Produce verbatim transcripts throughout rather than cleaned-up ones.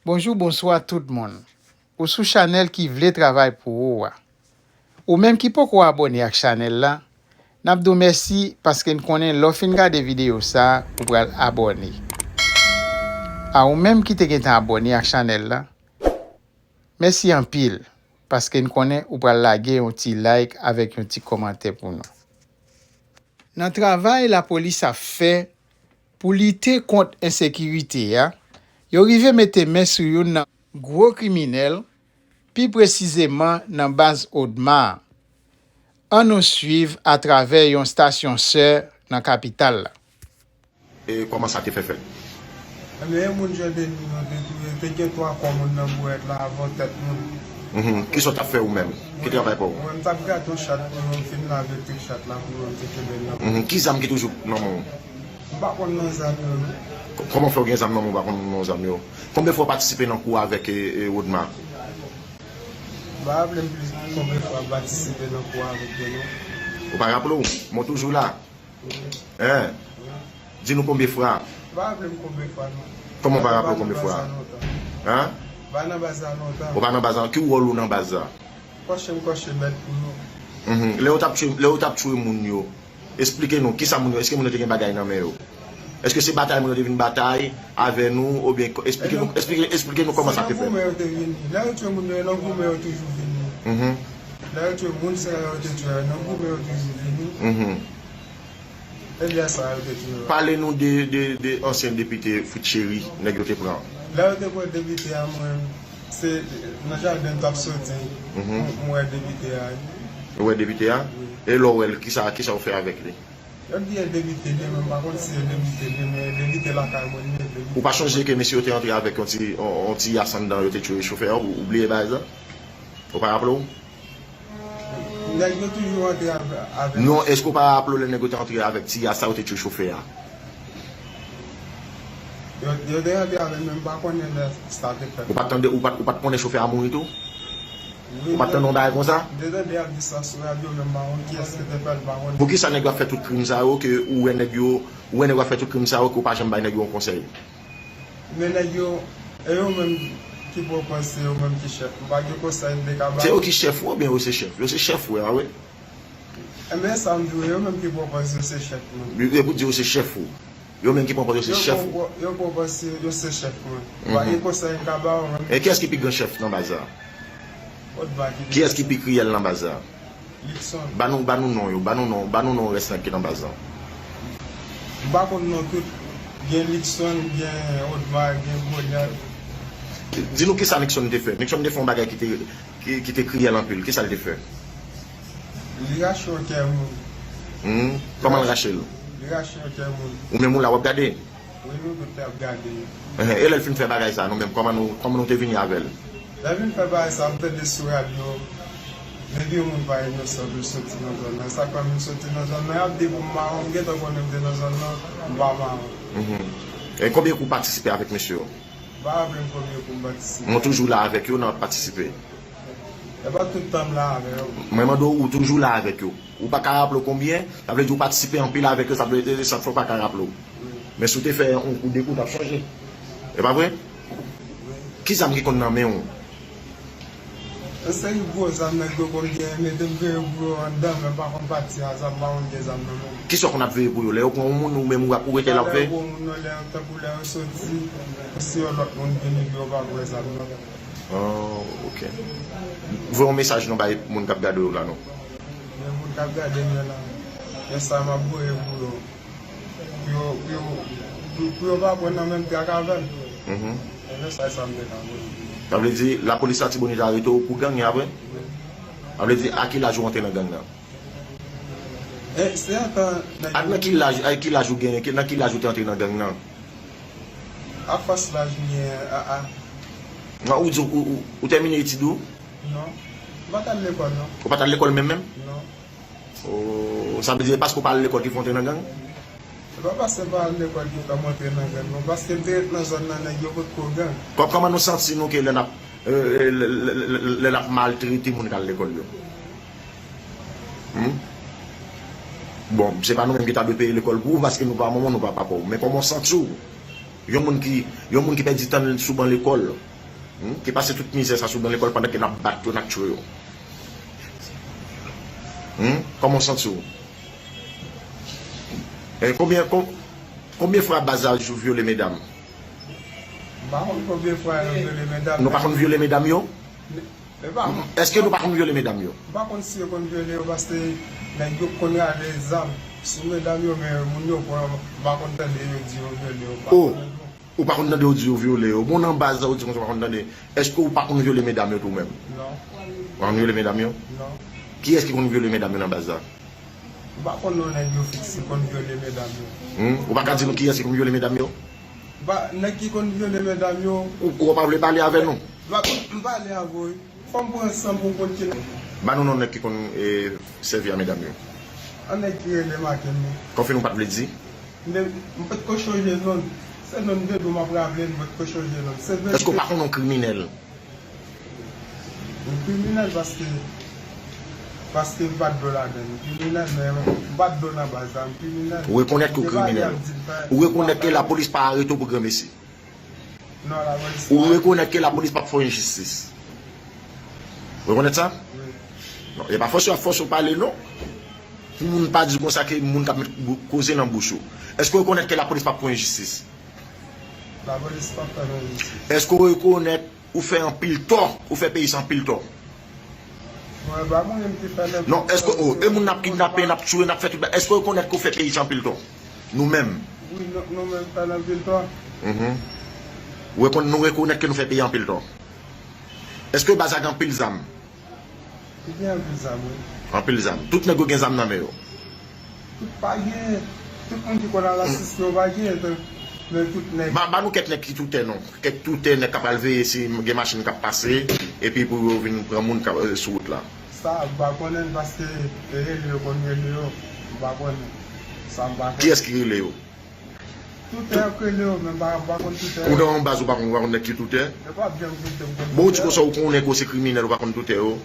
Bonjou, bonswa tout moun. Ou sou chanèl ki vle travay pou ou a. Ou menm ki poko abòne ak chanèl la, n ap di w mèsi paske n konnen lè w fin gade videyo sa a, ou pral abòne. A ou menm ki te gentan abòne ak chanèl la, mèsi anpil paske n konnen ou pral lage yon ti like avèk yon ti kòmantè pou nou. Nan travay lapolis ap fè pou lite kont ensekirite a, yo rive mete men sou youn nan gwo kriminèl, pi presizeman nan baz Odma. Ann nou swiv atravè yon stasyon sè nan kapital la. E kòman sa te fè fèt? Ebyen, e moun Jòdeni yo te touye, te gen twa kò moun nan bouyèt la avè yon tèt moun. Mhm. Kisa w t ap fè ou menm? Ki travay pa w? Mwen, m t ap gade yon chat pou yo, m fin lave tout chat la pou yo, m te kenbe l nan men m. Mhm. Ki zam ki toujou nan men w? M pa konn non zam yo, non. K- Kòman fè w gen zam nan men w, ou pa konn non zam yo? Konbyen fwa w patisipe nan kou avèk e, e, Rodma? M pa raple m plis konbyen fwa m patisipe nan kou avèk yo, non. Ou pa raple w? Mwen toujou la. Hein? Di nou konbyen fwa? M pa raple m konbyen fwa, non. Kòman w pa raple w konbyen fwa? Hein? M pa nan baz la lontan. Ou pa nan baz la? Ki wòl ou nan baz la? Kòche m kòche bèt pou yo. Mhm. Lè yo t ap tchwe, lè yo t ap tchwe moun yo, esplike nou, kisa moun yo, èske moun yo te gen bagay nan men yo? Èske se batay moun yo te vin batay avè nou, oubyen, esplike nou, esplike, esplike nou kòman sa te fèt. Se nan goumen yo te vini. Lè yo tchwe moun yo, nan goumen yo toujou vini. Mhm. Lè yo tchwe moun sa yo te tchwe, nan goumen yo toujou vini. Mhm. E lè sa yo te tchwe yo. Pale nou de, de, de ansyen depite Fritz Chéry, nèg yo te pran. Lè yo te pran depite a, mwen, se nan jaden m t ap soti, Mhm. m, m wè depite a. Ou wè depite a? Wi. E lè w wè l, kisa, kisa w fè avèk li? Yo di e depite li ye, men m pa konn si e depite li ye, men depite lakay mwen li ye, depite. Ou pa chonje ke mesye yo te antre avèk yon ti, yon, yon ti yas anndan, yo te tchwe chofè a, ou, ou bliye bagay sa? Ou pa raple w? Nèg yo toujou antre avè, avè. Non, èske w pa raple w lè nèg yo te antre avèk ti yas sa, yo te tchwe chofè a? Yo, yo te antre avè l, men m pa konnen lè sa te fèt. Ou pa t tande, ou pa t, ou pa t konnen chofè a mouri tou? Wi, Ou pa t tande yon bagay konsa? M te tande y ap di sa sou radyo, men m pa konn kiyès ki te fè l, m pa konn. Poukisa nèg yo ap fè tout krim sa yo, ke ou wè nèg yo, ou wè nèg yo ap fè tout krim sa yo, ke w pa janm bay nèg yo yon konsèy? Men nèg yo, e yo menm ki pran pòz, se yo menm ki chèf. M pa gen konsèy m te ka ba yo. Se yo ki chèf ou, oubyen yo se chèf? Yo se chèf ou, a wi. Enben, sa m di w, yo menm ki pran pòz, yo se chèf mwen. Yo, yo pou di yo se chèf ou. Yo menm ki pran pòz, yo se chèf ou. Yo pran pòz, yo se chèf mwen. M pa gen konsèy m ka ba yo menm. E kiyès ki pi gran chèf nan baz la? Odma ki. Kiyès ki pi kriyèl nan baz la? Luckson. Ba nou, ba nou non yo, ba nou non, ba nou non rès nèg ki nan baz la. M pa konn non tout. Gen Luckson, gen Odma, gen Goliath. Di nou kisa Luckson te fè. Luckson te fè yon bagay ki te, ki, ki te kriyèl anpil. Kisa l te fè? Li rache yon kè moun. Hmm? Kòman l rache l? Li rache yon kè moun. Ou menm ou la w ap gade? Wi, nou tout te ap gade. Ehe, e lè l fin fè bagay sa, nou menm, kòman nou, kòman nou te vini avè l? Lè l vin fè bagay sa, m tande sou radyo, depi yon moun pa inosan pou l soti nan zòn nan. Sa k fè m soti nan zòn nan, y ap di pou m mawon, m gentan konnen m te nan zòn nan, m pa mawon. Mhm. E konbyen kou w patisipe avèk mesye yo? M pa raple m konbyen kou m patisipe. Mwen toujou la avèk yo, n ap patisipe. E pa tout tan m la avè yo. Mwen mande w, ou toujou la avèk yo. Ou pa ka raple w konbyen, sa vle di ou patisipe anpil avèk yo, sa vle di sa k fè w pa ka raple w. Men si w te fè yon kou de kou, w t ap chonje. E pa vre? Ki zam ki konn nan men w? Yon seri gwo zam nèg yo konn genyen, mete m veye pou yo anndan, men m pa konn pati a, sa m pa konn gen zam nan men m. Kisa w konn ap veye pou yo? Lè yo pran yon moun, ou menm ou ap, ou rete la w ap veye? Lè yo pran yon moun nan, lè yo, tankou lè yo soti, si yon lòt moun vini, yo pa pran zam nan. Ah, ok. Voye yon mesaj non bay moun k ap gade w la non. Men moun k ap gade m yo la, men sa m ap voye pou yo. Pou yo, pou yo, pou, pou yo pa pran nan menm trak avè m. Mhm. E mesaj sa m te ka voye. Sa vle di, lapolis Latibonit arete w pou gang, e apre? Sa vle di, a ki laj ou antre nan gang nan? E, se antan nèg A nan ki laj, a ki laj ou genyen, ki, nan ki laj ou te antre nan gang nan? A fòs laj m genyen, a, a. Nan, ou di, ou, ou, ou tèmine etid ou? Non. M pa t al lekòl, non. Ou pa t al lekòl menm menm? Non. Oh, sa vle di, e paske w pa al lekòl ki fè w antre nan gang? Se pa paske m pa al lekòl ki fè m antre nan gang, non. Paske m te ret nan zòn nan, nèg yo potko gang. Kò-, kòman nou santi nou ke lè n ap, euh, lè, lè, lè, lè n ap maltrete moun k al lekòl yo? Hmm? Bon, se pa nou menm ki ta dwe peye lekòl pou ou, paske nou pa manman w, nou pa papa w. Men kòman w santi w? Yon moun ki, yon moun ki pèdi tan l sou ban lekòl, Hmm? Ki pase tout mizè sa sou ban lekòl pandan ke n ap bat yo, n ap tchwe yo. Hmm? Kòman w santi w? E konbyen, kon-, konbyen fwa baz la jou vyole medam? M pa konn konbyen fwa yo vyole medam. Nou pa konn vyole medam yo? E pa. Èske nou pa konn vyole medam yo? M pa konn si yo konn vyole yo paske nèg yo konn rale zam sou medam yo, men moun yo pran, m pa konn tande yo di yo vyole yo. M pa konn. Ou pa konn tande yo di yo vyole yo. Bon, nan baz la, ou di konsa ou pa konn tande. Èske ou pa konn vyole medam yo tou menm? Non. Ou pa konn vyole medam yo? Non. Kiyès ki konn vyole medam yo nan baz la? M pa konn non nèg yo fiks ki konn vyole medam yo. Hmm? Ou pa ka di nou kiyès ki konn vyole medam yo? Ba, nèg ki konn vyole medam yo. Ou, ou pa vle pale avè nou? M pa, m pale avè w. Fò m pran san pou m konn ki. Ba nou non nèg ki konn, e, sèvi a medam yo. An nèg ki rele Maken non. Konfime ou pa t vle di? M te, m pa t ko chonje non l. Se non m te di w m ap raple l, m pa t ko chonje non l. Se verite. Èske w pa konn yon kriminèl? M kriminèl paske, paske m pa t dlo ladan l. M kriminèl, men m pa t dlo nan baz la, m kriminèl. Ou rekonèt ke w kriminèl? Ou rekonèt ke lapolis pa arete w pou granmesi? Non, lapolis pa. Ou rekonèt ke lapolis p ap fè w enjistis? Ou rekonèt sa? Wi. Non, e pa fòse yo ap fòse w pale non. Pou moun pa di konsa ke moun k ap met bou-, koze nan bouch ou. Èske w rekonèt ke lapolis p ap fè w enjistis? Lapolis p ap fè m enjistis. Èske w rekonèt ou fè anpil tò, ou fè peyi sa anpil tò? Mwen pa mwen menm ki fè l. Non, èske, oh, e moun n ap kidnape, n ap tchwe, n ap fè tout bagay. Èske w rekonèt ke w fè peyi sa anpil tò? Nou menm. Wi, nou, nou menm fè l anpil tò. Mhm. Ou rekonn-, nou rekonèt ke nou fè peyi anpil tò. Èske baz la gen anpil zam? Li gen anpil zam, wi. Anpil zam. Tout nèg yo gen zam nan men yo. Tout pa gen. Tout moun ki konn al asiste yo pa gen, men tout nèg. Ba, ba nou kèk nèg ki toutè non. Kèk toutè nèg k ap al veye si gen machin k ap pase, epi pou yo vin pran moun k ap, eh, sou wout la. Sa, m pa konnen l paske rele yo konn rele yo. M pa konnen. Sa, m pa konnen. Kiyès ki rele yo? Toutè yo k rele yo, men m pa, m pa konn toutè yo. Ou nan yon baz ou pa konn, ou pa konn nèg ki toutè? Yo p ap janm vin di m konn toutè yo. Bon, ou di konsa ou konnen ke w se kriminèl, ou pa konn toutè yo?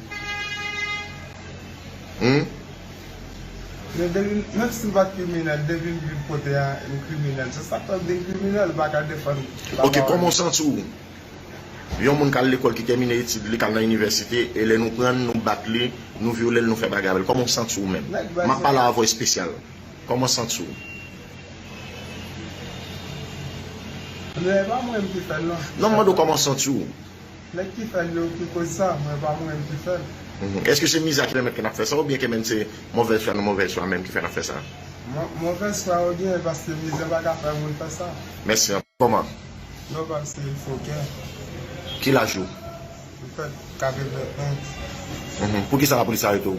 Hmm? Men depi, menm si m pa t kriminèl, depi m vin kote a, m kriminèl. Se sa k fè m vin kriminèl, m pa ka defann. Ok, kòman w santi w? Yon moun k al lekòl, ki tèmine etid li, k al nan inivèsite, e lè nou pran l, nou bat li, nou vyole l, nou fè bagay avè l. Kòman w santi w menm? M ap pale a vwa espesyal. Kòman w santi w? Men e pa mwen menm ki fè l non. Non, m mande w kòman w santi w. Nèg ki fè l yo ki koz sa, men e pa mwen menm ki fè l. Mhm. Èske se mizè a ki pèmèt ke n ap fè sa, oubyen ke menm se movèz fwa nou movèz fwa menm ki fè n ap fè sa? Mo-, movèz fwa oubyen paske mizè pa ka fè moun fè sa. Mèsi. Kòman? Non pa se fokè. Ki laj ou? M fèt katrevenn. Mhm. Poukisa lapolis arete w?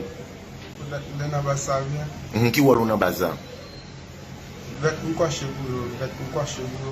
Poutèt m te nan baz sa byen. Mhm. Ki wòl ou nan baz la? Vèt m kòche pou yo, vèt m kòche pou yo.